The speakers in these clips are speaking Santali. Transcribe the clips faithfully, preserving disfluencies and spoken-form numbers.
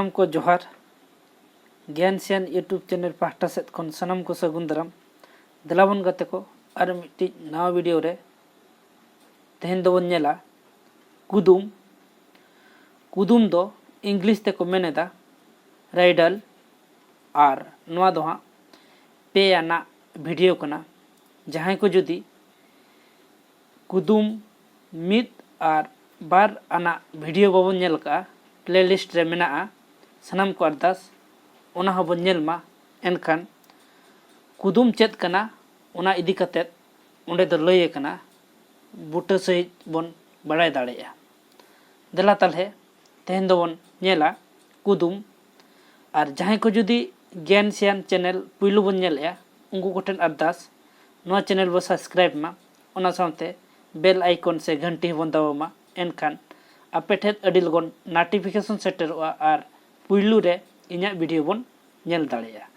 ᱥᱟᱱᱟᱢ ᱠᱚ ᱡᱚᱦᱟᱨ᱾ ᱜᱮᱭᱟᱱ ᱥᱮᱭᱟᱱ YouTube ᱪᱮᱱᱮᱞ ᱯᱟᱦᱴᱟ ᱥᱮᱫ ᱠᱷᱚᱱ ᱥᱟᱱᱟᱢ ᱠᱚ ᱥᱟᱹᱜᱩᱱ ᱫᱟᱨᱟᱢ᱾ ᱫᱮᱞᱟ ᱵᱚᱱ ᱜᱟᱛᱮ ᱠᱚ, ᱟᱨ ᱢᱤᱫᱴᱤᱡ ᱱᱟᱣᱟ ᱵᱷᱤᱰᱤᱭᱳ ᱨᱮ ᱛᱮᱦᱮᱧ ᱫᱚᱵᱚᱱ ᱧᱮᱞᱟ ᱠᱩᱫᱩᱢ᱾ ᱠᱩᱫᱩᱢ ᱫᱚ ᱤᱝᱞᱤᱥ ᱛᱮᱠᱚ ᱢᱮᱱ ᱮᱫᱟ ᱨᱟᱭᱰᱟᱞ, ᱟᱨ ᱱᱚᱣᱟ ᱫᱚ ᱦᱟᱸᱜ ᱯᱮ ᱟᱱᱟᱜ ᱵᱷᱤᱰᱤᱭᱳ ᱠᱟᱱᱟ᱾ ᱡᱟᱦᱟᱸᱭ ᱠᱚ ᱡᱩᱫᱤ ᱠᱩᱫᱩᱢ ᱢᱤᱫ ᱟᱨ ᱵᱟᱨ ᱟᱱᱟᱜ ᱵᱷᱤᱰᱤᱭᱳ ᱵᱟᱵᱚᱱ ᱧᱮᱞ ᱠᱟᱜᱼᱟ, ᱯᱞᱮᱞᱤᱥᱴ ᱨᱮ ᱢᱮᱱᱟᱜᱼᱟ, ᱥᱟᱱᱟᱢ ᱠᱚ ᱟᱨᱫᱟᱥ ᱚᱱᱟ ᱦᱚᱸᱵᱚᱱ ᱧᱮᱞ ᱢᱟ᱾ ᱮᱱᱠᱷᱟᱱ ᱠᱩᱫᱩᱢ ᱪᱮᱫ ᱠᱟᱱᱟ, ᱚᱱᱟ ᱤᱫᱤ ᱠᱟᱛᱮᱫ ᱚᱸᱰᱮ ᱫᱚ ᱞᱟᱹᱭ ᱟᱠᱟᱱᱟ, ᱵᱩᱴᱟᱹ ᱥᱟᱺᱦᱤᱡ ᱵᱚᱱ ᱵᱟᱲᱟᱭ ᱫᱟᱲᱮᱭᱟᱜᱼᱟ᱾ ᱫᱮᱞᱟ ᱛᱟᱞᱦᱮ ᱛᱮᱦᱮᱧ ᱫᱚᱵᱚᱱ ᱧᱮᱞᱟ ᱠᱩᱫᱩᱢ᱾ ᱟᱨ ᱡᱟᱦᱟᱸᱭ ᱠᱚ ᱡᱩᱫᱤ ᱜᱮᱭᱟᱱ ᱥᱮᱭᱟᱱ ᱪᱮᱱᱮᱞ ᱯᱩᱭᱞᱩ ᱵᱚᱱ ᱧᱮᱞᱮᱜᱼᱟ, ᱩᱱᱠᱩ ᱠᱚᱴᱷᱮᱱ ᱟᱨᱫᱟᱥ, ᱱᱚᱣᱟ ᱪᱮᱱᱮᱞ ᱵᱚ ᱥᱟᱵᱥᱠᱨᱟᱭᱤᱵᱽ ᱢᱟ, ᱚᱱᱟ ᱥᱟᱶᱛᱮ ᱵᱮᱞ ᱟᱭᱠᱚᱱ ᱥᱮ ᱜᱷᱟᱱᱴᱤ ᱦᱚᱸᱵᱚᱱ ᱫᱟᱵᱟᱣ ᱢᱟ᱾ ᱮᱱᱠᱷᱟᱱ ᱟᱯᱮ ᱴᱷᱮᱱ ᱟᱹᱰᱤ ᱞᱚᱜᱚᱱ ᱱᱳᱴᱤᱯᱷᱤᱠᱮᱥᱚᱱ ᱥᱮᱴᱮᱨᱚᱜᱼᱟ ᱟᱨ ᱯᱩᱭᱞᱩ ᱨᱮ ᱤᱧᱟᱹᱜ ᱵᱷᱤᱰᱤᱭᱳ ᱵᱚᱱ ᱧᱮᱞ ᱫᱟᱲᱮᱭᱟᱜᱼᱟ᱾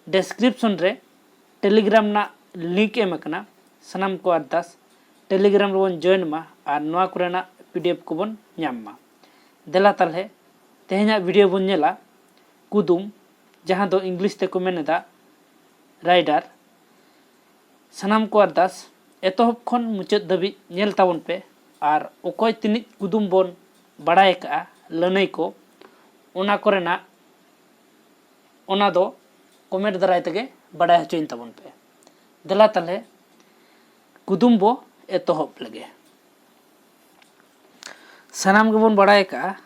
ᱰᱮᱥᱠᱨᱤᱯᱥᱚᱱ ᱨᱮ ᱴᱮᱞᱤᱜᱨᱟᱢ ᱨᱮᱱᱟᱜ ᱞᱤᱝᱠ ᱮᱢ ᱟᱠᱟᱱᱟ᱾ ᱥᱟᱱᱟᱢ ᱠᱚ ᱟᱨᱫᱟᱥ ᱴᱮᱞᱤᱜᱨᱟᱢ ᱨᱮᱵᱚᱱ ᱡᱚᱭᱮᱱ ᱢᱟ ᱟᱨ ᱱᱚᱣᱟ ᱠᱚᱨᱮᱱᱟᱜ ᱯᱤᱰᱤᱮᱯᱷ ᱠᱚᱵᱚᱱ ᱧᱟᱢ ᱢᱟ᱾ ᱫᱮᱞᱟ ᱛᱟᱞᱦᱮ ᱛᱮᱦᱮᱧᱟᱜ ᱵᱷᱤᱰᱤᱭᱳ ᱵᱚᱱ ᱧᱮᱞᱟ ᱠᱩᱫᱩᱢ, ᱡᱟᱦᱟᱸ ᱫᱚ ᱤᱝᱞᱤᱥ ᱛᱮᱠᱚ ᱢᱮᱱ ᱮᱫᱟ ᱨᱟᱭᱰᱟᱨ᱾ ᱥᱟᱱᱟᱢ ᱠᱚ ᱟᱨᱫᱟᱥ ᱮᱛᱚᱦᱚᱵ ᱠᱷᱚᱱ ᱢᱩᱪᱟᱹᱫ ᱫᱷᱟᱹᱵᱤᱡ ᱧᱮᱞ ᱛᱟᱵᱚᱱ ᱯᱮ, ᱟᱨ ᱚᱠᱚᱭ ᱛᱤᱱᱤᱡ ᱠᱩᱫᱩᱢ ᱵᱚᱱ ᱵᱟᱲᱟᱭ ᱟᱠᱟᱜᱼᱟ ᱞᱟᱹᱱᱟᱹᱭ ᱠᱚ, ᱚᱱᱟ ᱠᱚᱨᱮᱱᱟᱜ, ᱚᱱᱟ ᱫᱚ ᱠᱚᱢᱮᱱᱴ ᱫᱟᱨᱟᱭ ᱛᱮᱜᱮ ᱵᱟᱰᱟᱭ ᱦᱚᱪᱚᱧ ᱛᱟᱵᱚᱱ ᱯᱮ᱾ ᱫᱮᱞᱟ ᱛᱟᱞᱦᱮ ᱠᱩᱫᱩᱢ ᱵᱚ ᱮᱛᱚᱦᱚᱵ ᱞᱮᱜᱮ᱾ ᱥᱟᱱᱟᱢ ᱜᱮᱵᱚᱱ ᱵᱟᱲᱟᱭ ᱟᱠᱟᱜᱼᱟ,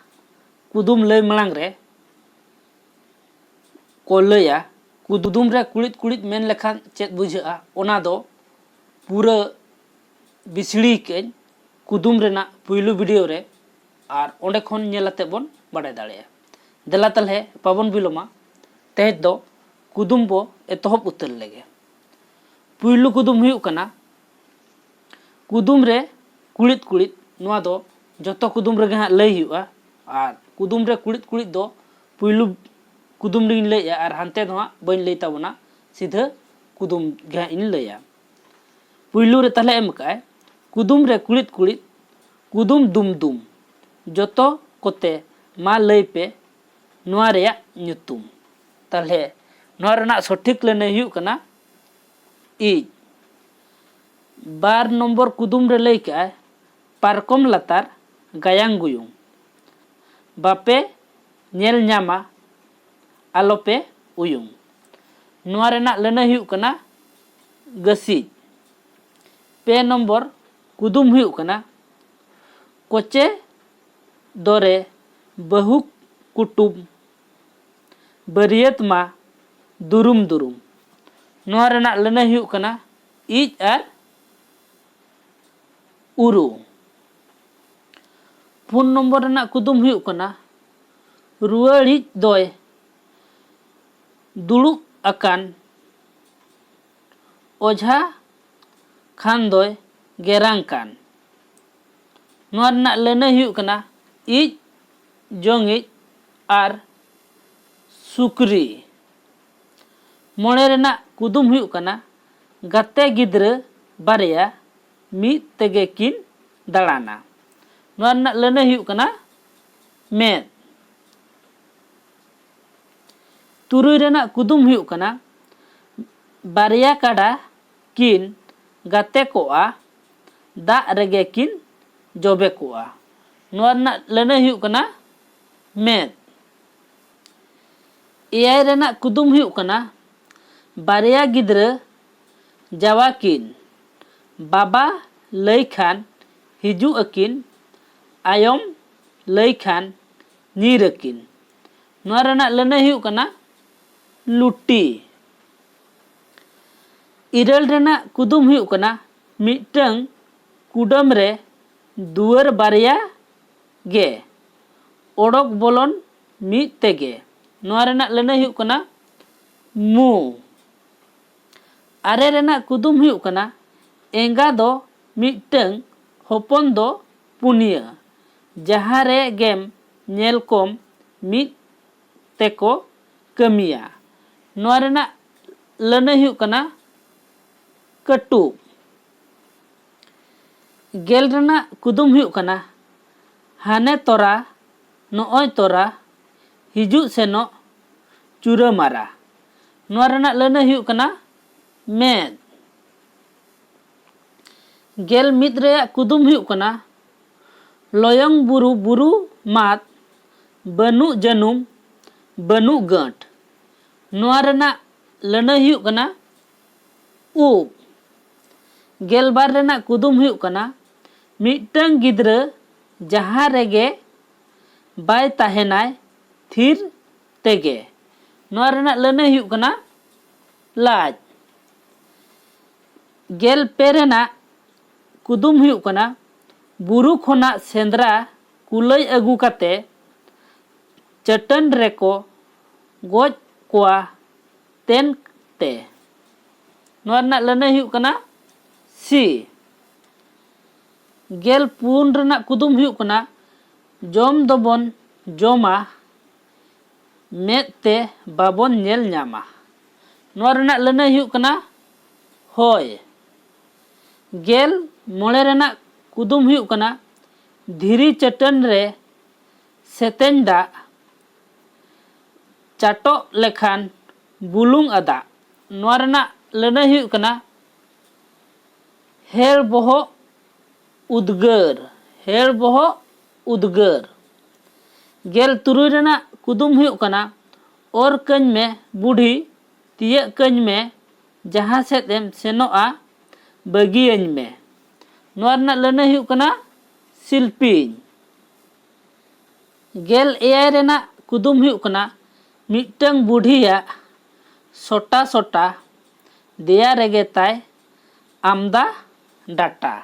ᱠᱩᱫᱩᱢ ᱞᱟᱹᱭ ᱢᱟᱲᱟᱝ ᱨᱮ ᱠᱚ ᱞᱟᱹᱭᱟ, ᱠᱩᱫᱩᱢ ᱨᱮ ᱠᱩᱲᱤᱫ ᱠᱩᱲᱤᱫ ᱢᱮᱱ ᱞᱮᱠᱷᱟᱱ ᱪᱮᱫ ᱵᱩᱡᱷᱟᱹᱜᱼᱟ, ᱚᱱᱟ ᱫᱚ ᱯᱩᱨᱟᱹ ᱵᱤᱥᱲᱤ ᱠᱟᱹᱧ ᱠᱩᱫᱩᱢ ᱨᱮᱱᱟᱜ ᱯᱩᱭᱞᱩ ᱵᱷᱤᱰᱤᱭᱳ ᱨᱮ, ᱟᱨ ᱚᱸᱰᱮ ᱠᱷᱚᱱ ᱧᱮᱞ ᱟᱛᱮ ᱵᱚᱱ ᱵᱟᱰᱟᱭ ᱫᱟᱲᱮᱭᱟᱜᱼᱟ᱾ ᱫᱮᱞᱟ ᱛᱟᱞᱦᱮ ᱵᱟᱵᱚᱱ ᱵᱤᱞᱚᱢᱟ, ᱛᱮᱦᱮᱧ ᱫᱚ ᱠᱩᱫᱩᱢ ᱵᱚ ᱮᱛᱚᱦᱚᱵ ᱩᱛᱟᱹᱨ ᱞᱮᱜᱮ᱾ ᱯᱩᱭᱞᱩ ᱠᱩᱫᱩᱢ ᱦᱩᱭᱩᱜ ᱠᱟᱱᱟ, ᱠᱩᱫᱩᱢ ᱨᱮ ᱠᱩᱲᱤᱫ ᱠᱩᱲᱤᱫ, ᱱᱚᱣᱟ ᱫᱚ ᱡᱚᱛᱚ ᱠᱩᱫᱩᱢ ᱨᱮᱜᱮ ᱦᱟᱸᱜ ᱞᱟᱹᱭ ᱦᱩᱭᱩᱜᱼᱟ᱾ ᱟᱨ ᱠᱩᱫᱩᱢ ᱨᱮ ᱠᱩᱲᱤᱫ ᱠᱩᱲᱤᱫ ᱫᱚ ᱯᱩᱭᱞᱩ ᱠᱩᱫᱩᱢ ᱨᱮᱜᱤᱧ ᱞᱟᱹᱭᱮᱜᱼᱟ, ᱟᱨ ᱦᱟᱱᱛᱮ ᱫᱚ ᱦᱟᱸᱜ ᱵᱟᱹᱧ ᱞᱟᱹᱭ ᱛᱟᱵᱚᱱᱟ, ᱥᱤᱫᱷᱟᱹ ᱠᱩᱫᱩᱢ ᱜᱮ ᱦᱟᱸᱜ ᱤᱧ ᱞᱟᱹᱭᱟ᱾ ᱯᱩᱭᱞᱩ ᱨᱮ ᱛᱟᱦᱞᱮ ᱮᱢ ᱠᱟᱜᱼᱟᱭ, ᱠᱩᱫᱩᱢ ᱨᱮ ᱠᱩᱲᱤᱫ ᱠᱩᱲᱤᱫ, ᱠᱩᱫᱩᱢ ᱫᱩᱢ ᱫᱩᱢ, ᱡᱚᱛᱚ ᱠᱚᱛᱮ ᱢᱟ ᱞᱟᱹᱭ ᱯᱮ, ᱱᱚᱣᱟ ᱨᱮᱭᱟᱜ ᱧᱩᱛᱩᱢ᱾ ᱛᱟᱦᱚᱞᱮ ᱱᱚᱣᱟ ᱨᱮᱱᱟᱜ ᱥᱚᱴᱷᱤᱠ ᱞᱟᱹᱱᱟᱹᱭ ᱦᱩᱭᱩᱜ ᱠᱟᱱᱟ ᱤᱡ᱾ ᱵᱟᱨ ᱱᱚᱢᱵᱚᱨ ᱠᱩᱫᱩᱢ ᱨᱮ ᱞᱟᱹᱭ ᱠᱟᱜᱼᱟᱭ, ᱯᱟᱨᱠᱚᱢ ᱞᱟᱛᱟᱨ ᱜᱟᱭᱟᱝ ᱜᱩᱭᱩᱝ, ᱵᱟᱯᱮ ᱧᱮᱞ ᱧᱟᱢᱟ ᱟᱞᱚᱯᱮ ᱩᱭᱩᱝ᱾ ᱱᱚᱣᱟ ᱨᱮᱱᱟᱜ ᱞᱟᱹᱱᱟᱹᱭ ᱦᱩᱭᱩᱜ ᱠᱟᱱᱟ ᱜᱟᱹᱥᱤᱡ᱾ ᱯᱮ ᱱᱚᱢᱵᱚᱨ ᱠᱩᱫᱩᱢ ᱦᱩᱭᱩᱜ ᱠᱟᱱᱟ, ᱠᱚᱪᱮ ᱫᱚᱨᱮ ᱵᱟᱹᱦᱩ ᱠᱩᱴᱩᱢ, ᱵᱟᱹᱨᱭᱟᱹᱛ ᱢᱟ ᱫᱩᱨᱩᱢ ᱫᱩᱨᱩᱢ᱾ ᱱᱚᱣᱟ ᱨᱮᱱᱟᱜ ᱞᱟᱹᱱᱟᱹᱭ ᱦᱩᱭᱩᱜ ᱠᱟᱱᱟ ᱤᱡ ᱟᱨ ᱩᱨᱩ᱾ ᱯᱩᱱ ᱱᱚᱢᱵᱚᱨ ᱨᱮᱱᱟᱜ ᱠᱩᱫᱩᱢ ᱦᱩᱭᱩᱜ ᱠᱟᱱᱟ, ᱨᱩᱣᱟᱹᱲᱤᱡ ᱫᱚᱭ ᱫᱩᱲᱩᱵ ᱟᱠᱟᱱ, ᱚᱡᱷᱟ ᱠᱷᱟᱱ ᱫᱚᱭ ᱜᱮᱨᱟᱝ ᱠᱟᱱ᱾ ᱱᱚᱣᱟ ᱨᱮᱱᱟᱜ ᱞᱟᱹᱱᱟᱹᱭ ᱦᱩᱭᱩᱜ ᱠᱟᱱᱟ ᱤᱡ, ᱡᱚᱝᱤᱡ ᱟᱨ ᱥᱩᱠᱨᱤ᱾ ᱢᱚᱬᱮ ᱨᱮᱱᱟᱜ ᱠᱩᱫᱩᱢ ᱦᱩᱭᱩᱜ ᱠᱟᱱᱟ, ᱜᱟᱛᱮ ᱜᱤᱫᱽᱨᱟᱹ ᱵᱟᱨᱭᱟ ᱢᱤᱫ ᱛᱮᱜᱮ ᱠᱤᱱ ᱫᱟᱬᱟᱱᱟ᱾ ᱱᱚᱣᱟ ᱨᱮᱱᱟᱜ ᱞᱟᱹᱱᱟᱹᱭ ᱦᱩᱭᱩᱜ ᱠᱟᱱᱟ ᱢᱮᱫ᱾ ᱛᱩᱨᱩᱭ ᱨᱮᱱᱟᱜ ᱠᱩᱫᱩᱢ ᱦᱩᱭᱩᱜ ᱠᱟᱱᱟ, ᱵᱟᱨᱭᱟ ᱠᱟᱰᱟ ᱠᱤᱱ ᱜᱟᱛᱮ ᱠᱚᱜᱼᱟ, ᱫᱟᱜ ᱨᱮᱜᱮ ᱠᱤᱱ ᱡᱚᱵᱮ ᱠᱚᱜᱼᱟ᱾ ᱱᱚᱣᱟ ᱨᱮᱱᱟᱜ ᱞᱟᱹᱱᱟᱹᱭ ᱦᱩᱭᱩᱜ ᱠᱟᱱᱟ ᱢᱮᱫ᱾ ᱮᱭᱟᱭ ᱨᱮᱱᱟᱜ ᱠᱩᱫᱩᱢ ᱦᱩᱭᱩᱜ ᱠᱟᱱᱟ, ᱵᱟᱨᱭᱟ ᱜᱤᱫᱽᱨᱟᱹ ᱡᱟᱣᱟ ᱠᱤᱱ, ᱵᱟᱵᱟ ᱞᱟᱹᱭ ᱠᱷᱟᱱ ᱦᱤᱡᱩᱜ ᱟᱹᱠᱤᱱ, ᱟᱭᱚᱢ ᱞᱟᱹᱭ ᱠᱷᱟᱱ ᱧᱤᱨ ᱟᱹᱠᱤᱱ᱾ ᱱᱚᱣᱟ ᱨᱮᱱᱟᱜ ᱞᱟᱹᱱᱟᱹᱭ ᱦᱩᱭᱩᱜ ᱠᱟᱱᱟ ᱞᱩᱴᱤ᱾ ᱤᱨᱟᱹᱞ ᱨᱮᱱᱟᱜ ᱠᱩᱫᱩᱢ ᱦᱩᱭᱩᱜ ᱠᱟᱱᱟ, ᱢᱤᱫᱴᱟᱹᱝ ᱠᱩᱰᱟᱹᱢ ᱨᱮ ᱫᱩᱣᱟᱹᱨ ᱵᱟᱨᱭᱟ ᱜᱮ, ᱚᱰᱚᱠ ᱵᱚᱞᱚᱱ ᱢᱤᱫ ᱛᱮᱜᱮ᱾ ᱱᱚᱣᱟ ᱨᱮᱱᱟᱜ ᱞᱟᱹᱱᱟᱹᱭ ᱦᱩᱭᱩᱜ ᱠᱟᱱᱟ ᱢᱩ᱾ ᱟᱨᱮ ᱨᱮᱱᱟᱜ ᱠᱩᱫᱩᱢ ᱦᱩᱭᱩᱜ ᱠᱟᱱᱟ, ᱮᱸᱜᱟ ᱫᱚ ᱢᱤᱫᱴᱟᱹᱝ, ᱦᱚᱯᱚᱱ ᱫᱚ ᱯᱩᱱᱭᱟᱹ, ᱡᱟᱦᱟᱸ ᱨᱮ ᱜᱮᱢ ᱧᱮᱞ ᱠᱚᱢ ᱢᱤᱫ ᱛᱮᱠᱚ ᱠᱟᱹᱢᱤᱭᱟ᱾ ᱱᱚᱣᱟ ᱨᱮᱱᱟᱜ ᱞᱟᱹᱱᱟᱹᱭ ᱦᱩᱭᱩᱜ ᱠᱟᱱᱟ ᱠᱟᱹᱴᱩᱵ᱾ ᱜᱮᱞ ᱨᱮᱱᱟᱜ ᱠᱩᱫᱩᱢ ᱦᱩᱭᱩᱜ ᱠᱟᱱᱟ, ᱦᱟᱱᱮ ᱛᱚᱨᱟ, ᱱᱚᱜᱼᱚᱭ ᱛᱚᱨᱟ, ᱦᱤᱡᱩᱜ ᱥᱮᱱᱚᱜ ᱪᱩᱨᱟᱹᱢᱟᱨᱟ᱾ ᱱᱚᱣᱟ ᱨᱮᱱᱟᱜ ᱞᱟᱹᱱᱟᱹᱭ ᱦᱩᱭᱩᱜ ᱠᱟᱱᱟ ᱢᱮᱫ᱾ ᱜᱮᱞ ᱢᱤᱫ ᱨᱮᱭᱟᱜ ᱠᱩᱫᱩᱢ ᱦᱩᱭᱩᱜ ᱠᱟᱱᱟ ᱞᱚᱭᱚᱝ ᱵᱩᱨᱩ ᱵᱩᱨᱩ ᱢᱟᱫ, ᱵᱟᱹᱱᱩᱜ ᱡᱟᱹᱱᱩᱢ ᱵᱟᱹᱱᱩᱜ ᱜᱟᱹᱴ᱾ ᱱᱚᱣᱟ ᱨᱮᱱᱟᱜ ᱞᱟᱹᱱᱟᱹᱭ ᱦᱩᱭᱩᱜ ᱠᱟᱱᱟ ᱩᱵ᱾ ᱜᱮᱞ ᱵᱟᱨ ᱨᱮᱱᱟᱜ ᱠᱩᱫᱩᱢ ᱦᱩᱭᱩᱜ ᱠᱟᱱᱟ ᱢᱤᱫᱴᱟᱝ ᱜᱤᱫᱽᱨᱟᱹ ᱡᱟᱦᱟᱸ ᱨᱮᱜᱮ ᱵᱟᱭ ᱛᱟᱦᱮᱱᱟᱭ ᱛᱷᱤᱨ ᱛᱮᱜᱮ᱾ ᱱᱚᱣᱟ ᱨᱮᱱᱟᱜ ᱞᱟᱹᱱᱟᱹᱭ ᱦᱩᱭᱩᱜ ᱠᱟᱱᱟ ᱞᱟᱡ᱾ ᱜᱮᱞ ᱯᱮ ᱨᱮᱱᱟᱜ ᱠᱩᱫᱩᱢ ᱦᱩᱭᱩᱜ ᱠᱟᱱᱟ ᱵᱩᱨᱩ ᱠᱷᱚᱱᱟᱜ ᱥᱮᱸᱫᱽᱨᱟ ᱠᱩᱞᱟᱹᱭ ᱟᱹᱜᱩ ᱠᱟᱛᱮ ᱪᱟᱹᱴᱟᱹᱱ ᱨᱮᱠᱚ ᱜᱚᱡ ᱠᱚᱣᱟ ᱛᱮᱱ ᱛᱮ᱾ ᱱᱚᱣᱟ ᱨᱮᱱᱟᱜ ᱞᱟᱹᱱᱟᱹᱭ ᱦᱩᱭᱩᱜ ᱠᱟᱱᱟ ᱥᱤ᱾ ᱜᱮᱞ ᱯᱩᱱ ᱨᱮᱱᱟᱜ ᱠᱩᱫᱩᱢ ᱦᱩᱭᱩᱜ ᱠᱟᱱᱟ ᱡᱚᱢ ᱫᱚᱵᱚᱱ ᱡᱚᱢᱟ, ᱢᱮᱫ ᱛᱮ ᱵᱟᱵᱚᱱ ᱧᱮᱞ ᱧᱟᱢᱟ᱾ ᱱᱚᱣᱟ ᱨᱮᱱᱟᱜ ᱞᱟᱹᱱᱟᱹᱭ ᱦᱩᱭᱩᱜ ᱠᱟᱱᱟ ᱦᱚᱭ᱾ ᱜᱮᱞ ᱢᱚᱬᱮ ᱨᱮᱱᱟᱜ ᱠᱩᱫᱩᱢ ᱦᱩᱭᱩᱜ ᱠᱟᱱᱟ ᱫᱷᱤᱨᱤ ᱪᱟᱹᱴᱟᱹᱱ ᱨᱮ ᱥᱮᱛᱮᱧ ᱫᱟᱜ, ᱪᱟᱴᱚᱜ ᱞᱮᱠᱷᱟᱱ ᱵᱩᱞᱩᱝ ᱟᱫᱟᱜ᱾ ᱱᱚᱣᱟ ᱨᱮᱱᱟᱜ ᱞᱟᱹᱱᱟᱹᱭ ᱦᱩᱭᱩᱜ ᱠᱟᱱᱟ ᱦᱮᱲ ᱵᱚᱦᱚᱜ ᱩᱫᱽᱜᱟᱹᱨ, ᱦᱮᱲ ᱵᱚᱦᱚᱜ ᱩᱫᱽᱜᱟᱹᱨ᱾ ᱜᱮᱞ ᱛᱩᱨᱩᱭ ᱨᱮᱱᱟᱜ ᱠᱩᱫᱩᱢ ᱦᱩᱭᱩᱜ ᱠᱟᱱᱟ ᱚᱨ ᱠᱟᱹᱧ ᱢᱮ ᱵᱩᱰᱷᱤ, ᱛᱤᱭᱟᱹᱜ ᱠᱟᱹᱧ ᱢᱮ, ᱡᱟᱦᱟᱸ ᱥᱮᱫ ᱮᱢ ᱥᱮᱱᱚᱜᱼᱟ ᱵᱟᱹᱜᱤᱭᱟᱹᱧ ᱢᱮ᱾ ᱱᱚᱣᱟ ᱨᱮᱱᱟᱜ ᱞᱟᱹᱱᱟᱹᱭ ᱦᱩᱭᱩᱜ ᱠᱟᱱᱟ ᱥᱤᱞᱯᱤᱧ᱾ ᱜᱮᱞ ᱮᱭᱟᱭ ᱨᱮᱱᱟᱜ ᱠᱩᱫᱩᱢ ᱦᱩᱭᱩᱜ ᱠᱟᱱᱟ ᱢᱤᱫᱴᱟᱝ ᱵᱩᱰᱷᱤᱭᱟᱜ ᱥᱚᱴᱟ ᱥᱚᱴᱟ ᱫᱮᱭᱟ ᱨᱮᱜᱮ ᱛᱟᱭ ᱟᱢᱫᱟ ᱰᱟᱴᱟ᱾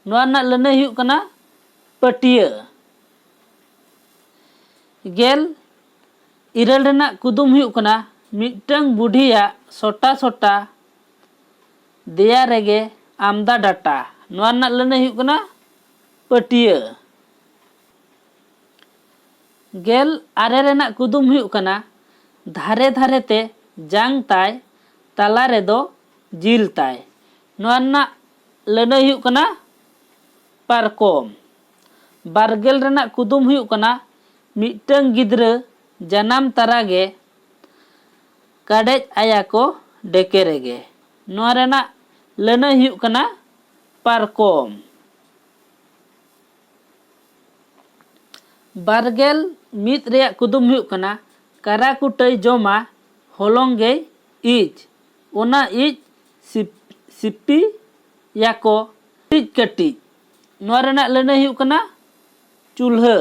ᱱᱚᱣᱟ ᱨᱮᱱᱟᱜ ᱞᱟᱹᱱᱟᱹᱭ ᱦᱩᱭᱩᱜ ᱠᱟᱱᱟ ᱯᱟᱹᱴᱭᱟᱹ᱾ ᱜᱮᱞ ᱤᱨᱟᱹᱞ ᱨᱮᱱᱟᱜ ᱠᱩᱫᱩᱢ ᱦᱩᱭᱩᱜ ᱠᱟᱱᱟ ᱢᱤᱫᱴᱟᱝ ᱵᱩᱰᱷᱤᱭᱟᱜ ᱥᱚᱴᱟ ᱥᱚᱴᱟ ᱫᱮᱭᱟ ᱨᱮᱜᱮ ᱟᱢᱫᱟ ᱰᱟᱴᱟ᱾ ᱱᱚᱣᱟ ᱨᱮᱱᱟᱜ ᱞᱟᱹᱱᱟᱹᱭ ᱦᱩᱭᱩᱜ ᱠᱟᱱᱟ ᱯᱟᱹᱴᱭᱟᱹ᱾ ᱜᱮᱞ ᱟᱨᱮ ᱨᱮᱱᱟᱜ ᱠᱩᱫᱩᱢ ᱦᱩᱭᱩᱜ ᱠᱟᱱᱟ ᱫᱷᱟᱨᱮ ᱫᱷᱟᱨᱮ ᱛᱮ ᱡᱟᱝ ᱛᱟᱭ, ᱛᱟᱞᱟ ᱨᱮᱫᱚ ᱡᱤᱞ ᱛᱟᱭ᱾ ᱱᱚᱣᱟ ᱨᱮᱱᱟᱜ ᱞᱟᱹᱱᱟᱹᱭ ᱦᱩᱭᱩᱜ ᱠᱟᱱᱟ ᱯᱟᱨᱠᱚᱢ᱾ ᱵᱟᱨ ᱜᱮᱞ ᱨᱮᱱᱟᱜ ᱠᱩᱫᱩᱢ ᱦᱩᱭᱩᱜ ᱠᱟᱱᱟ ᱢᱤᱫᱴᱟᱝ ᱜᱤᱫᱽᱨᱟᱹ ᱡᱟᱱᱟᱢ ᱛᱟᱨᱟ ᱜᱮ ᱠᱟᱰᱮᱡ ᱟᱭᱟ ᱠᱚ ᱰᱮᱠᱮ ᱨᱮᱜᱮ᱾ ᱱᱚᱣᱟ ᱨᱮᱱᱟᱜ ᱞᱟᱹᱱᱟᱹᱭ ᱦᱩᱭᱩᱜ ᱠᱟᱱᱟ ᱯᱟᱨᱠᱚᱢ᱾ ᱵᱟᱨᱜᱮᱞ ᱢᱤᱫ ᱨᱮᱭᱟᱜ ᱠᱩᱫᱩᱢ ᱦᱩᱭᱩᱜ ᱠᱟᱱᱟ, ᱠᱟᱨᱟ ᱠᱩᱴᱟᱹᱭ ᱡᱚᱢᱟ, ᱦᱚᱞᱚᱝ ᱜᱮᱭ ᱤᱡ, ᱚᱱᱟ ᱤᱡ ᱥᱤᱯ-, ᱥᱤᱯᱤᱭᱟᱠᱚ ᱠᱟᱹᱴᱤᱡ ᱠᱟᱹᱴᱤᱡ᱾ ᱱᱚᱣᱟ ᱨᱮᱱᱟᱜ ᱞᱟᱹᱱᱟᱹᱭ ᱦᱩᱭᱩᱜ ᱠᱟᱱᱟ ᱪᱩᱞᱦᱟᱹ᱾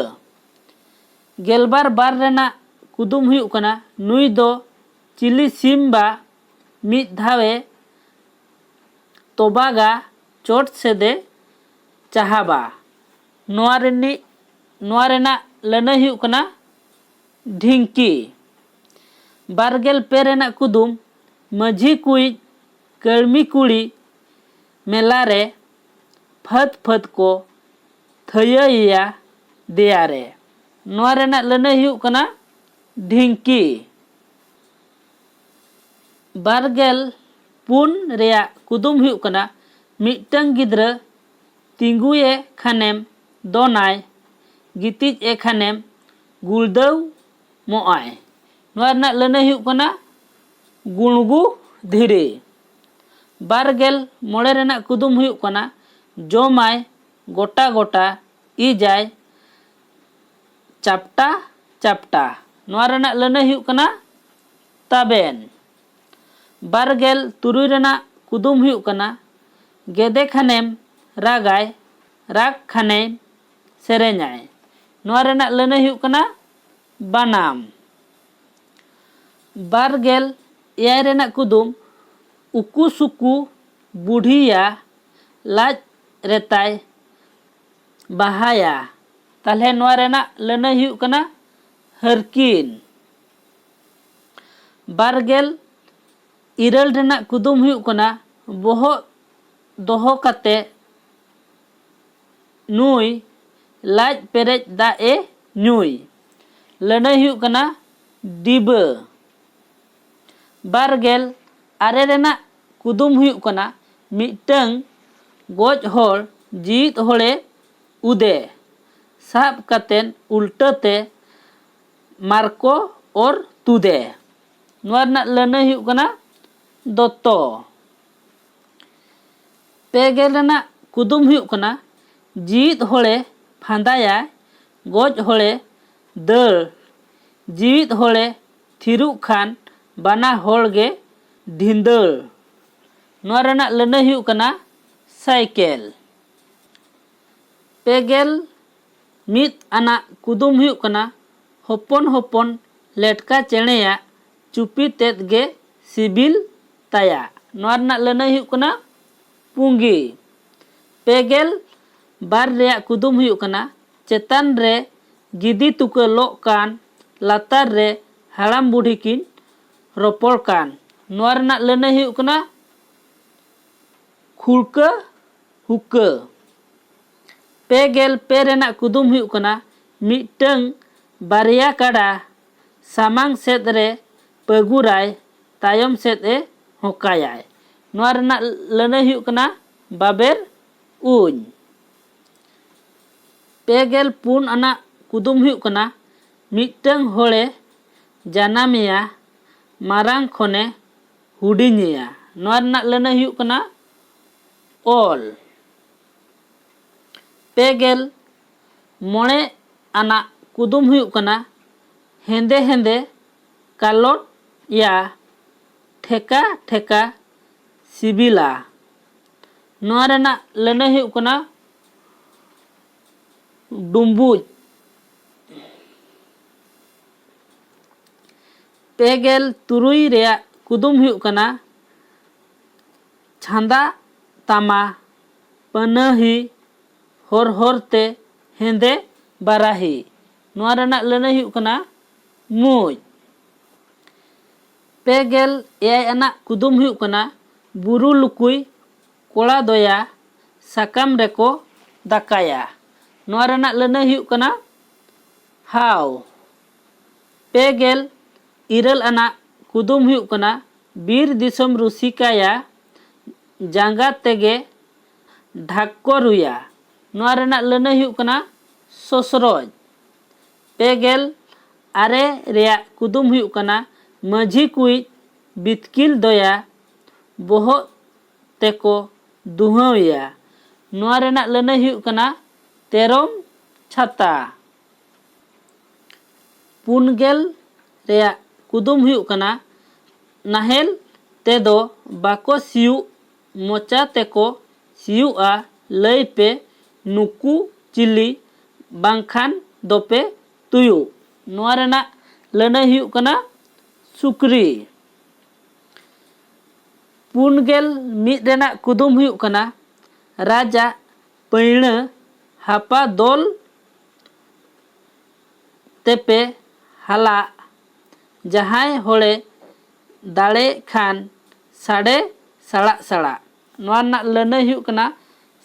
ᱜᱮᱞᱵᱟᱨ ᱵᱟᱨ ᱨᱮᱱᱟᱜ ᱠᱩᱫᱩᱢ ᱦᱩᱭᱩᱜ ᱠᱟᱱᱟ, ᱱᱩᱭ ᱫᱚ ᱪᱤᱞᱤ ᱥᱤᱢ ᱵᱟ ᱢᱤᱫ ᱫᱷᱟᱣᱮ ᱛᱚᱵᱟᱜᱟ, ᱪᱚᱴ ᱥᱮᱫᱮ ᱪᱟᱦᱟᱵᱟ᱾ ᱱᱚᱣᱟ ᱨᱤᱱᱤᱡ, ᱱᱚᱣᱟ ᱨᱮᱱᱟᱜ ᱞᱟᱹᱱᱟᱹᱭ ᱦᱩᱭᱩᱜ ᱠᱟᱱᱟ ᱰᱷᱤᱝᱠᱤ᱾ ᱵᱟᱨᱜᱮᱞ ᱯᱮ ᱨᱮᱱᱟᱜ ᱠᱩᱫᱩᱢ, ᱢᱟᱹᱡᱷᱤ ᱠᱩᱭᱤᱡ ᱠᱟᱹᱲᱢᱤ ᱠᱩᱲᱤ ᱢᱮᱞᱟ ᱨᱮ ᱯᱷᱟᱹᱫ ᱯᱷᱟᱹᱫ ᱠᱚ ᱛᱷᱟᱹᱭᱟᱹᱭᱮᱭᱟ ᱫᱮᱭᱟ ᱨᱮ᱾ ᱱᱚᱣᱟ ᱨᱮᱱᱟᱜ ᱞᱟᱹᱱᱟᱹᱭ ᱦᱩᱭᱩᱜ ᱠᱟᱱᱟ ᱰᱷᱤᱝᱠᱤ᱾ ᱵᱟᱨᱜᱮᱞ ᱯᱩᱱ ᱨᱮᱭᱟᱜ ᱠᱩᱫᱩᱢ ᱦᱩᱭᱩᱜ ᱠᱟᱱᱟ, ᱢᱤᱫᱴᱟᱝ ᱜᱤᱫᱽᱨᱟᱹ ᱛᱤᱸᱜᱩᱭᱮ ᱠᱷᱟᱱᱮᱢ ᱫᱚᱱᱟᱭ, ᱜᱤᱛᱤᱡ ᱮ ᱠᱷᱟᱱᱮᱢ ᱜᱩᱲᱫᱟᱹᱣ ᱢᱚᱜᱼᱟᱭ᱾ ᱱᱚᱣᱟ ᱨᱮᱱᱟᱜ ᱞᱟᱹᱱᱟᱹᱭ ᱦᱩᱭᱩᱜ ᱠᱟᱱᱟ ᱜᱩᱬᱜᱩ ᱫᱷᱤᱨᱤ᱾ ᱵᱟᱨᱜᱮᱞ ᱢᱚᱬᱮ ᱨᱮᱱᱟᱜ ᱠᱩᱫᱩᱢ ᱦᱩᱭᱩᱜ ᱠᱟᱱᱟ, ᱡᱚᱢᱟᱭ ᱜᱚᱴᱟ ᱜᱚᱴᱟ, ᱤᱡᱟᱭ ᱪᱟᱯᱴᱟ ᱪᱟᱯᱴᱟ᱾ ᱱᱚᱣᱟ ᱨᱮᱱᱟᱜ ᱞᱟᱹᱱᱟᱹᱭ ᱦᱩᱭᱩᱜ ᱠᱟᱱᱟ ᱛᱟᱵᱮᱱ᱾ ᱵᱟᱨᱜᱮᱞ ᱛᱩᱨᱩᱭ ᱨᱮᱱᱟᱜ ᱠᱩᱫᱩᱢ ᱦᱩᱭᱩᱜ ᱠᱟᱱᱟ, ᱜᱮᱫᱮ ᱠᱷᱟᱱᱮᱢ ᱨᱟᱜᱟᱭ, ᱨᱟᱜᱽ ᱠᱷᱟᱱᱮᱢ ᱥᱮᱨᱮᱧᱟᱭ᱾ ᱱᱚᱣᱟ ᱨᱮᱱᱟᱜ ᱞᱟᱹᱱᱟᱹᱭ ᱦᱩᱭᱩᱜ ᱠᱟᱱᱟ ᱵᱟᱱᱟᱢ᱾ ᱵᱟᱨᱜᱮᱞ ᱮᱭᱟᱭ ᱨᱮᱱᱟᱜ ᱠᱩᱫᱩᱢ, ᱩᱠᱩ ᱥᱩᱠᱩ ᱵᱩᱰᱷᱤᱭᱟ ᱞᱟᱡ ᱨᱮᱛᱟᱭ ᱵᱟᱦᱟᱭᱟ᱾ ᱛᱟᱦᱞᱮ ᱱᱚᱣᱟ ᱨᱮᱱᱟᱜ ᱞᱟᱹᱱᱟᱹᱭ ᱦᱩᱭᱩᱜ ᱠᱟᱱᱟ ᱦᱟᱹᱨᱠᱤᱱ᱾ ᱵᱟᱨᱜᱮᱞ ᱤᱨᱟᱹᱞ ᱨᱮᱱᱟᱜ ᱠᱩᱫᱩᱢ ᱦᱩᱭᱩᱜ ᱠᱟᱱᱟ, ᱵᱚᱦᱚᱜ ᱫᱚᱦᱚ ᱠᱟᱛᱮ ᱱᱩᱭ ᱞᱟᱡ ᱯᱮᱨᱮᱡ ᱫᱟᱜ ᱮ ᱧᱩᱭ᱾ ᱞᱟᱹᱱᱟᱹᱭ ᱦᱩᱭᱩᱜ ᱠᱟᱱᱟ ᱰᱤᱵᱟᱹ᱾ ᱵᱟᱨᱜᱮᱞ ᱟᱨᱮ ᱨᱮᱱᱟᱜ ᱠᱩᱫᱩᱢ ᱦᱩᱭᱩᱜ ᱠᱟᱱᱟ, ᱢᱤᱫᱴᱟᱹᱝ ᱜᱚᱡ ᱦᱚᱲ ᱡᱤᱣᱤᱫ ᱦᱚᱲᱮ ᱩᱫᱮ, ᱥᱟᱵ ᱠᱟᱛᱮᱱ ᱩᱞᱴᱟᱹ ᱛᱮ ᱢᱟᱨᱠᱚ ᱚᱨ ᱛᱩᱫᱮ᱾ ᱱᱚᱣᱟ ᱨᱮᱱᱟᱜ ᱞᱟᱹᱱᱟᱹᱭ ᱦᱩᱭᱩᱜ ᱠᱟᱱᱟ ᱫᱚᱛᱚ᱾ ᱯᱮ ᱜᱮᱞ ᱨᱮᱱᱟᱜ ᱠᱩᱫᱩᱢ ᱦᱩᱭᱩᱜ ᱠᱟᱱᱟ, ᱡᱤᱣᱤᱫ ᱦᱚᱲᱮ ᱯᱷᱟᱸᱫᱟᱭᱟᱭ, ᱜᱚᱡ ᱦᱚᱲᱮ ᱫᱟᱹᱲ, ᱡᱤᱣᱤᱫ ᱦᱚᱲᱮ ᱛᱷᱤᱨᱚᱜ ᱠᱷᱟᱱ ᱵᱟᱱᱟ ᱦᱚᱲ ᱜᱮ ᱰᱷᱤᱸᱫᱟᱹᱲ᱾ ᱱᱚᱣᱟ ᱨᱮᱱᱟᱜ ᱞᱟᱹᱱᱟᱹᱭ ᱦᱩᱭᱩᱜ ᱠᱟᱱᱟ ᱥᱟᱭᱠᱮᱞ᱾ ᱯᱮ ᱜᱮᱞ ᱢᱤᱫ ᱟᱱᱟᱜ ᱠᱩᱫᱩᱢ ᱦᱩᱭᱩᱜ ᱠᱟᱱᱟ, ᱦᱚᱯᱚᱱ ᱦᱚᱯᱚᱱ ᱞᱮᱴᱠᱟ ᱪᱮᱬᱮᱭᱟᱜ ᱪᱩᱯᱤ ᱛᱮᱫ ᱜᱮ ᱥᱤᱵᱤᱞ ᱛᱟᱭᱟ᱾ ᱱᱚᱣᱟ ᱨᱮᱱᱟᱜ ᱞᱟᱹᱱᱟᱹᱭ ᱦᱩᱭᱩᱜ ᱠᱟᱱᱟ ᱯᱩᱸᱜᱤ᱾ ᱯᱮ ᱜᱮᱞ ᱵᱟᱨ ᱨᱮᱭᱟᱜ ᱠᱩᱫᱩᱢ ᱦᱩᱭᱩᱜ ᱠᱟᱱᱟ, ᱪᱮᱛᱟᱱ ᱨᱮ ᱜᱤᱫᱤ ᱛᱩᱠᱟᱹ ᱞᱚᱜ ᱠᱟᱱ, ᱞᱟᱛᱟᱨ ᱨᱮ ᱦᱟᱲᱟᱢ ᱵᱩᱰᱷᱤ ᱠᱤᱱ ᱨᱚᱯᱚᱲ ᱠᱟᱱ᱾ ᱱᱚᱣᱟ ᱨᱮᱱᱟᱜ ᱞᱟᱹᱱᱟᱹᱭ ᱦᱩᱭᱩᱜ ᱠᱟᱱᱟ ᱠᱷᱩᱲᱠᱟᱹ ᱦᱩᱠᱟᱹ᱾ ᱯᱮ ᱜᱮᱞ ᱯᱮ ᱨᱮᱱᱟᱜ ᱠᱩᱫᱩᱢ ᱦᱩᱭᱩᱜ ᱠᱟᱱᱟ, ᱢᱤᱫᱴᱟᱹᱝ ᱵᱟᱨᱭᱟ ᱠᱟᱰᱟ ᱥᱟᱢᱟᱝ ᱥᱮᱫ ᱨᱮ ᱯᱟᱹᱜᱩᱨᱟᱭ, ᱛᱟᱭᱚᱢ ᱥᱮᱫ ᱮ ᱦᱚᱸᱠᱟᱭᱟᱭ᱾ ᱱᱚᱣᱟ ᱨᱮᱱᱟᱜ ᱞᱟᱹᱱᱟᱹᱭ ᱦᱩᱭᱩᱜ ᱠᱟᱱᱟ ᱵᱟᱵᱮᱨ ᱩᱧ᱾ ᱯᱮ ᱜᱮᱞ ᱯᱩᱱ ᱟᱱᱟᱜ ᱠᱩᱫᱩᱢ ᱦᱩᱭᱩᱜ ᱠᱟᱱᱟ, ᱢᱤᱫᱴᱟᱹᱝ ᱦᱚᱲᱮ ᱡᱟᱱᱟᱢᱮᱭᱟ, ᱢᱟᱨᱟᱝ ᱠᱷᱚᱱᱮ ᱦᱩᱰᱤᱧᱮᱭᱟ᱾ ᱱᱚᱣᱟ ᱨᱮᱱᱟᱜ ᱞᱟᱹᱱᱟᱹᱭ ᱦᱩᱭᱩᱜ ᱠᱟᱱᱟ ᱚᱞ᱾ ᱯᱮ ᱜᱮᱞ ᱢᱚᱬᱮ ᱟᱱᱟᱜ ᱠᱩᱫᱩᱢ ᱦᱩᱭᱩᱜ ᱠᱟᱱᱟ, ᱦᱮᱸᱫᱮ ᱦᱮᱸᱫᱮ ᱠᱟᱞᱚᱴ ᱭᱟ, ᱴᱷᱮᱠᱟ ᱴᱷᱮᱠᱟ ᱥᱤᱵᱤᱞᱟ᱾ ᱱᱚᱣᱟ ᱨᱮᱱᱟᱜ ᱞᱟᱹᱱᱟᱹᱭ ᱦᱩᱭᱩᱜ ᱠᱟᱱᱟ ᱰᱩᱢᱵᱩᱡ᱾ ᱯᱮ ᱜᱮᱞ ᱛᱩᱨᱩᱭ ᱨᱮᱭᱟᱜ ᱠᱩᱫᱩᱢ ᱦᱩᱭᱩᱜ ᱠᱟᱱᱟ, ᱪᱷᱟᱸᱫᱟ ᱛᱟᱢᱟ ᱯᱟᱹᱱᱟᱹᱦᱤ, ᱦᱚᱨ ᱦᱚᱨ ᱛᱮ ᱦᱮᱸᱫᱮ ᱵᱟᱨᱟᱦᱤ᱾ ᱱᱚᱣᱟ ᱨᱮᱱᱟᱜ ᱞᱟᱹᱱᱟᱹᱭ ᱦᱩᱭᱩᱜ ᱠᱟᱱᱟ ᱢᱩᱡ᱾ ᱯᱮ ᱜᱮᱞ ᱮᱭᱟᱭ ᱟᱱᱟᱜ ᱠᱩᱫᱩᱢ ᱦᱩᱭᱩᱜ ᱠᱟᱱᱟ, ᱵᱩᱨᱩ ᱞᱩᱠᱩᱭ ᱠᱚᱲᱟ ᱫᱚᱭᱟ ᱥᱟᱠᱟᱢ ᱨᱮᱠᱚ ᱫᱟᱠᱟᱭᱟ᱾ ᱱᱚᱣᱟ ᱨᱮᱱᱟᱜ ᱞᱟᱹᱱᱟᱹᱭ ᱦᱩᱭᱩᱜ ᱠᱟᱱᱟ ᱦᱟᱣ᱾ ᱯᱮ ᱜᱮᱞ ᱤᱨᱟᱹᱞ ᱟᱱᱟᱜ ᱠᱩᱫᱩᱢ ᱦᱩᱭᱩᱜ ᱠᱟᱱᱟ, ᱵᱤᱨ ᱫᱤᱥᱚᱢ ᱨᱩᱥᱤᱠᱟᱭᱟ ᱡᱟᱸᱜᱟ ᱛᱮᱜᱮ ᱰᱷᱟᱠ ᱠᱚ ᱨᱩᱭᱟ᱾ ᱱᱚᱣᱟ ᱨᱮᱱᱟᱜ ᱞᱟᱹᱱᱟᱹᱭ ᱦᱩᱭᱩᱜ ᱠᱟᱱᱟ ᱥᱚᱥᱨᱚᱡ᱾ ᱯᱮ ᱜᱮᱞ ᱟᱨᱮ ᱨᱮᱭᱟᱜ ᱠᱩᱫᱩᱢ ᱦᱩᱭᱩᱜ ᱠᱟᱱᱟ, ᱢᱟᱹᱡᱷᱤ ᱠᱩᱭᱤᱡ ᱵᱤᱛᱠᱤᱞ ᱫᱚᱭᱟ ᱵᱚᱦᱚᱜ ᱛᱮᱠᱚ ᱫᱩᱦᱟᱹᱣᱮᱭᱟ᱾ ᱱᱚᱣᱟ ᱨᱮᱱᱟᱜ ᱞᱟᱹᱱᱟᱹᱭ ᱦᱩᱭᱩᱜ ᱠᱟᱱᱟ ᱛᱮᱨᱚᱢ ᱪᱷᱟᱛᱟ᱾ ᱯᱩᱱ ᱜᱮᱞ ᱨᱮᱭᱟᱜ ᱠᱩᱫᱩᱢ ᱦᱩᱭᱩᱜ ᱠᱟᱱᱟ, ᱱᱟᱦᱮᱞ ᱛᱮᱫᱚ ᱵᱟᱠᱚ ᱥᱤᱭᱩᱜ, ᱢᱚᱪᱟ ᱛᱮᱠᱚ ᱥᱤᱭᱩᱜᱼᱟ᱾ ᱞᱟᱹᱭ ᱯᱮ ᱱᱩᱠᱩ ᱪᱤᱞᱤ, ᱵᱟᱝᱠᱷᱟᱱ ᱫᱚᱯᱮ ᱛᱩᱭᱩ᱾ ᱱᱚᱣᱟ ᱨᱮᱱᱟᱜ ᱞᱟᱹᱱᱟᱹᱭ ᱦᱩᱭᱩᱜ ᱠᱟᱱᱟ ᱥᱩᱠᱨᱤ᱾ ᱯᱩᱱ ᱜᱮᱞ ᱢᱤᱫ ᱨᱮᱱᱟᱜ ᱠᱩᱫᱩᱢ ᱦᱩᱭᱩᱜ ᱠᱟᱱᱟ, ᱨᱟᱡᱟᱜ ᱯᱟᱹᱭᱲᱟᱹ ᱦᱟᱯᱟ ᱫᱚᱞ ᱛᱮᱯᱮ ᱦᱟᱞᱟᱜ, ᱡᱟᱦᱟᱸᱭ ᱦᱚᱲᱮ ᱫᱟᱲᱮᱜ ᱠᱷᱟᱱ ᱥᱟᱰᱮ ᱥᱟᱲᱟᱜ ᱥᱟᱲᱟᱜ᱾ ᱱᱚᱣᱟ ᱨᱮᱱᱟᱜ ᱞᱟᱹᱱᱟᱹᱭ ᱦᱩᱭᱩᱜ ᱠᱟᱱᱟ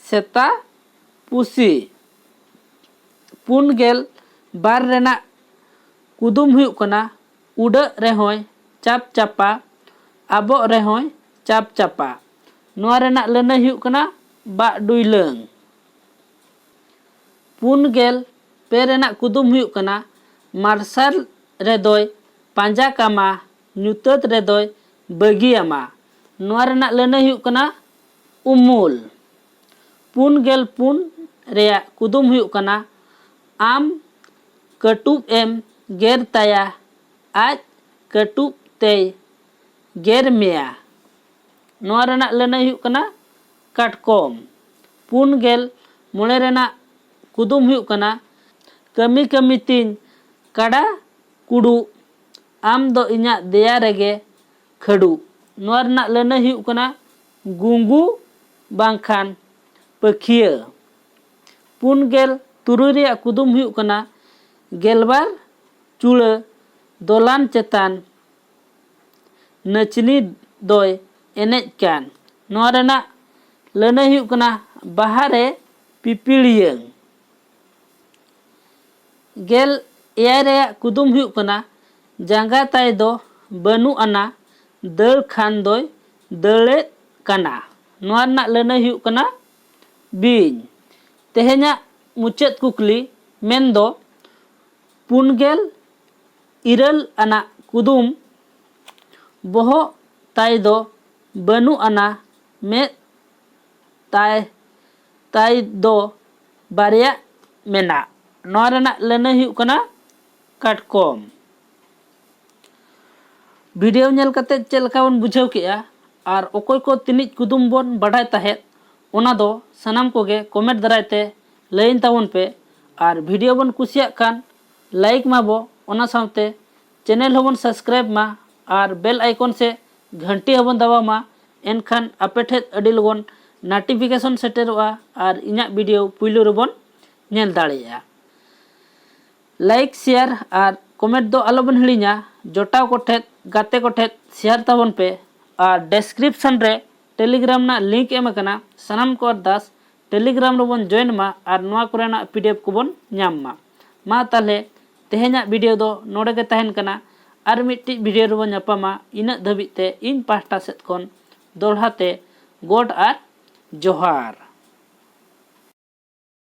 ᱥᱮᱛᱟ ᱯᱩᱥᱤ᱾ ᱯᱩᱱ ᱜᱮᱞ ᱵᱟᱨ ᱨᱮᱱᱟᱜ ᱠᱩᱫᱩᱢ ᱦᱩᱭᱩᱜ ᱠᱟᱱᱟ, ᱩᱰᱟᱹᱜ ᱨᱮᱦᱚᱸᱭ ᱪᱟᱯ ᱪᱟᱯᱟ, ᱟᱵᱚᱜ ᱨᱮᱦᱚᱸᱭ ᱪᱟᱯ ᱪᱟᱯᱟ᱾ ᱱᱚᱣᱟ ᱨᱮᱱᱟᱜ ᱞᱟᱹᱱᱟᱹᱭ ᱦᱩᱭᱩᱜ ᱠᱟᱱᱟ ᱵᱟᱜ ᱰᱩᱭᱞᱟᱹᱝ᱾ ᱯᱩᱱ ᱜᱮᱞ ᱯᱮ ᱨᱮᱱᱟᱜ ᱠᱩᱫᱩᱢ ᱦᱩᱭᱩᱜ ᱠᱟᱱᱟ, ᱢᱟᱨᱥᱟᱞ ᱨᱮᱫᱚᱭ ᱯᱟᱸᱡᱟ ᱠᱟᱢᱟ, ᱧᱩᱛᱟᱹᱛ ᱨᱮᱫᱚᱭ ᱵᱟᱹᱜᱤᱭᱟᱢᱟ᱾ ᱱᱚᱣᱟ ᱨᱮᱱᱟᱜ ᱞᱟᱹᱱᱟᱹᱭ ᱦᱩᱭᱩᱜ ᱠᱟᱱᱟ ᱩᱢᱩᱞ᱾ ᱯᱩᱱ ᱜᱮᱞ ᱯᱩᱱ ᱨᱮᱭᱟᱜ ᱠᱩᱫᱩᱢ ᱦᱩᱭᱩᱜ ᱠᱟᱱᱟ, ᱟᱢ ᱠᱟᱹᱴᱩᱵ ᱮᱢ ᱜᱮᱨ ᱛᱟᱭᱟ, ᱟᱡ ᱠᱟᱹᱴᱩᱵ ᱛᱮᱭ ᱜᱮᱨ ᱢᱮᱭᱟ᱾ ᱱᱚᱣᱟ ᱨᱮᱱᱟᱜ ᱞᱟᱹᱱᱟᱹᱭ ᱦᱩᱭᱩᱜ ᱠᱟᱱᱟ ᱠᱟᱴᱠᱚᱢ᱾ ᱯᱩᱱ ᱜᱮᱞ ᱢᱚᱬᱮ ᱨᱮᱱᱟᱜ ᱠᱩᱫᱩᱢ ᱦᱩᱭᱩᱜ ᱠᱟᱱᱟ, ᱠᱟᱹᱢᱤ ᱠᱟᱹᱢᱤ ᱛᱤᱧ ᱠᱟᱰᱟ ᱠᱩᱲᱩᱵ, ᱟᱢ ᱫᱚ ᱤᱧᱟᱹᱜ ᱫᱮᱭᱟ ᱨᱮᱜᱮ ᱠᱷᱟᱹᱰᱩᱵ᱾ ᱱᱚᱣᱟ ᱨᱮᱱᱟᱜ ᱞᱟᱹᱱᱟᱹᱭ ᱦᱩᱭᱩᱜ ᱠᱟᱱᱟ ᱜᱩᱝᱜᱩ ᱵᱟᱝᱠᱷᱟᱱ ᱯᱟᱹᱠᱷᱤᱭᱟᱹ᱾ ᱯᱩᱱ ᱜᱮᱞ ᱛᱩᱨᱩᱭ ᱨᱮᱭᱟᱜ ᱠᱩᱫᱩᱢ ᱦᱩᱭᱩᱜ ᱠᱟᱱᱟ, ᱜᱮᱞᱵᱟᱨ ᱪᱩᱲᱟᱹ ᱫᱚᱞᱟᱱ ᱪᱮᱛᱟᱱ ᱱᱟᱹᱪᱱᱤ ᱫᱚᱭ ᱮᱱᱮᱡ ᱠᱟᱱ᱾ ᱱᱚᱣᱟ ᱨᱮᱱᱟᱜ ᱞᱟᱹᱱᱟᱹᱭ ᱦᱩᱭᱩᱜ ᱠᱟᱱᱟ ᱵᱟᱦᱟ ᱨᱮ ᱯᱤᱯᱤᱲᱤᱭᱟᱹᱝ᱾ ᱜᱮᱞ ᱮᱭᱟᱭ ᱨᱮᱭᱟᱜ ᱠᱩᱫᱩᱢ ᱦᱩᱭᱩᱜ ᱠᱟᱱᱟ, ᱡᱟᱸᱜᱟ ᱛᱟᱭ ᱫᱚ ᱵᱟᱹᱱᱩᱜ ᱟᱱᱟ, ᱫᱟᱹᱲ ᱠᱷᱟᱱ ᱫᱚᱭ ᱫᱟᱹᱲᱮᱫ ᱠᱟᱱᱟ᱾ ᱱᱚᱣᱟ ᱨᱮᱱᱟᱜ ᱞᱟᱹᱱᱟᱹᱭ ᱦᱩᱭᱩᱜ ᱠᱟᱱᱟ ᱵᱤᱧ᱾ ᱛᱮᱦᱮᱧᱟᱜ ᱢᱩᱪᱟᱹᱫ ᱠᱩᱠᱞᱤ ᱢᱮᱱᱫᱚ, ᱯᱩᱱ ᱜᱮᱞ ᱤᱨᱟᱹᱞ ᱟᱱᱟᱜ ᱠᱩᱫᱩᱢ, ᱵᱚᱦᱚᱜ ᱛᱟᱭ ᱫᱚ ᱵᱟᱹᱱᱩᱜ ᱟᱱᱟ, ᱢᱮᱫ ᱛᱟᱭ ᱛᱟᱭ ᱫᱚ ᱵᱟᱨᱭᱟ ᱢᱮᱱᱟᱜ᱾ ᱱᱚᱣᱟ ᱨᱮᱱᱟᱜ ᱞᱟᱹᱱᱟᱹᱭ ᱦᱩᱭᱩᱜ ᱠᱟᱱᱟ ᱠᱟᱴᱠᱚᱢ᱾ ᱵᱷᱤᱰᱤᱭᱳ ᱧᱮᱞ ᱠᱟᱛᱮ ᱪᱮᱫ ᱞᱮᱠᱟ ᱵᱚᱱ ᱵᱩᱡᱷᱟᱹᱣ ᱠᱮᱜᱼᱟ ᱟᱨ ᱚᱠᱚᱭ ᱠᱚ ᱛᱤᱱᱤᱡ ᱠᱩᱫᱩᱢ ᱵᱚᱱ ᱵᱟᱰᱟᱭ ᱛᱟᱦᱮᱸᱫ, ᱚᱱᱟ ᱫᱚ ᱥᱟᱱᱟᱢ ᱠᱚᱜᱮ ᱠᱚᱢᱮᱱᱴ ᱫᱟᱨᱟᱭ ᱛᱮ ᱞᱟᱹᱭᱟᱹᱧ ᱛᱟᱵᱚᱱ ᱯᱮ᱾ ᱟᱨ ᱵᱷᱤᱰᱤᱭᱳ ᱵᱚᱱ ᱠᱩᱥᱤᱭᱟᱜ ᱠᱷᱟᱱ ᱞᱟᱭᱤᱠ ᱢᱟᱵᱚ, ᱚᱱᱟ ᱥᱟᱶᱛᱮ ᱪᱮᱱᱮᱞ ᱦᱚᱸᱵᱚᱱ ᱥᱟᱵᱥᱠᱨᱟᱭᱤᱵ ᱢᱟ ᱟᱨ ᱵᱮᱞ ᱟᱭᱠᱚᱱ ᱥᱮ ᱜᱷᱟᱱᱴᱤ ᱦᱚᱸᱵᱚᱱ ᱫᱟᱵᱟᱣ ᱢᱟ᱾ ᱮᱱᱠᱷᱟᱱ ᱟᱯᱮ ᱴᱷᱮᱱ ᱟᱹᱰᱤ ᱞᱚᱜᱚᱱ ᱱᱳᱴᱤᱯᱷᱤᱠᱮᱥᱚᱱ ᱥᱮᱴᱮᱨᱚᱜᱼᱟ ᱟᱨ ᱤᱧᱟᱹᱜ ᱵᱷᱤᱰᱤᱭᱳ ᱯᱩᱭᱞᱩ ᱨᱮᱵᱚᱱ ᱧᱮᱞ ᱫᱟᱲᱮᱭᱟᱜᱼᱟ᱾ ᱞᱟᱭᱤᱠ, ᱥᱮᱭᱟᱨ ᱟᱨ ᱠᱚᱢᱮᱱᱴ ᱫᱚ ᱟᱞᱚᱵᱚᱱ ᱦᱤᱲᱤᱧᱟ᱾ ᱡᱚᱴᱟᱣ ᱠᱚᱴᱷᱮᱱ, ᱜᱟᱛᱮ ᱠᱚᱴᱷᱮᱱ ᱥᱮᱭᱟᱨ ᱛᱟᱵᱚᱱ ᱯᱮ᱾ ᱟᱨ ᱰᱮᱥᱠᱨᱤᱯᱥᱚᱱ ᱨᱮ ᱴᱮᱞᱤᱜᱨᱟᱢ ᱨᱮᱱᱟᱜ ᱞᱤᱝᱠ ᱮᱢ ᱟᱠᱟᱱᱟ᱾ ᱥᱟᱱᱟᱢ ᱠᱚ ᱟᱨᱫᱟᱥ ᱴᱮᱞᱤᱜᱨᱟᱢ ᱨᱮᱵᱚᱱ ᱡᱚᱭᱮᱱ ᱢᱟ ᱟᱨ ᱱᱚᱣᱟ ᱠᱚᱨᱮᱱᱟᱜ ᱯᱤᱰᱤᱮᱯᱷ ᱠᱚᱵᱚᱱ ᱧᱟᱢ ᱢᱟ᱾ ᱢᱟ ᱛᱟᱦᱚᱞᱮ ᱛᱮᱦᱮᱧᱟᱜ ᱵᱷᱤᱰᱤᱭᱳ ᱫᱚ ᱱᱚᱰᱮ ᱜᱮ ᱛᱟᱦᱮᱱ ᱠᱟᱱᱟ᱾ ᱟᱨ ᱢᱤᱫᱴᱤᱡ ᱵᱷᱤᱰᱤᱭᱳ ᱨᱮᱵᱚᱱ ᱧᱟᱯᱟᱢᱟ᱾ ᱤᱱᱟᱹᱜ ᱫᱷᱟᱹᱵᱤᱡ ᱛᱮ ᱤᱧ ᱯᱟᱦᱴᱟ ᱥᱮᱫ ᱠᱷᱚᱱ ᱫᱚᱦᱲᱟ ᱛᱮ ᱜᱚᱰ ᱟᱨ ᱡᱚᱦᱟᱨ᱾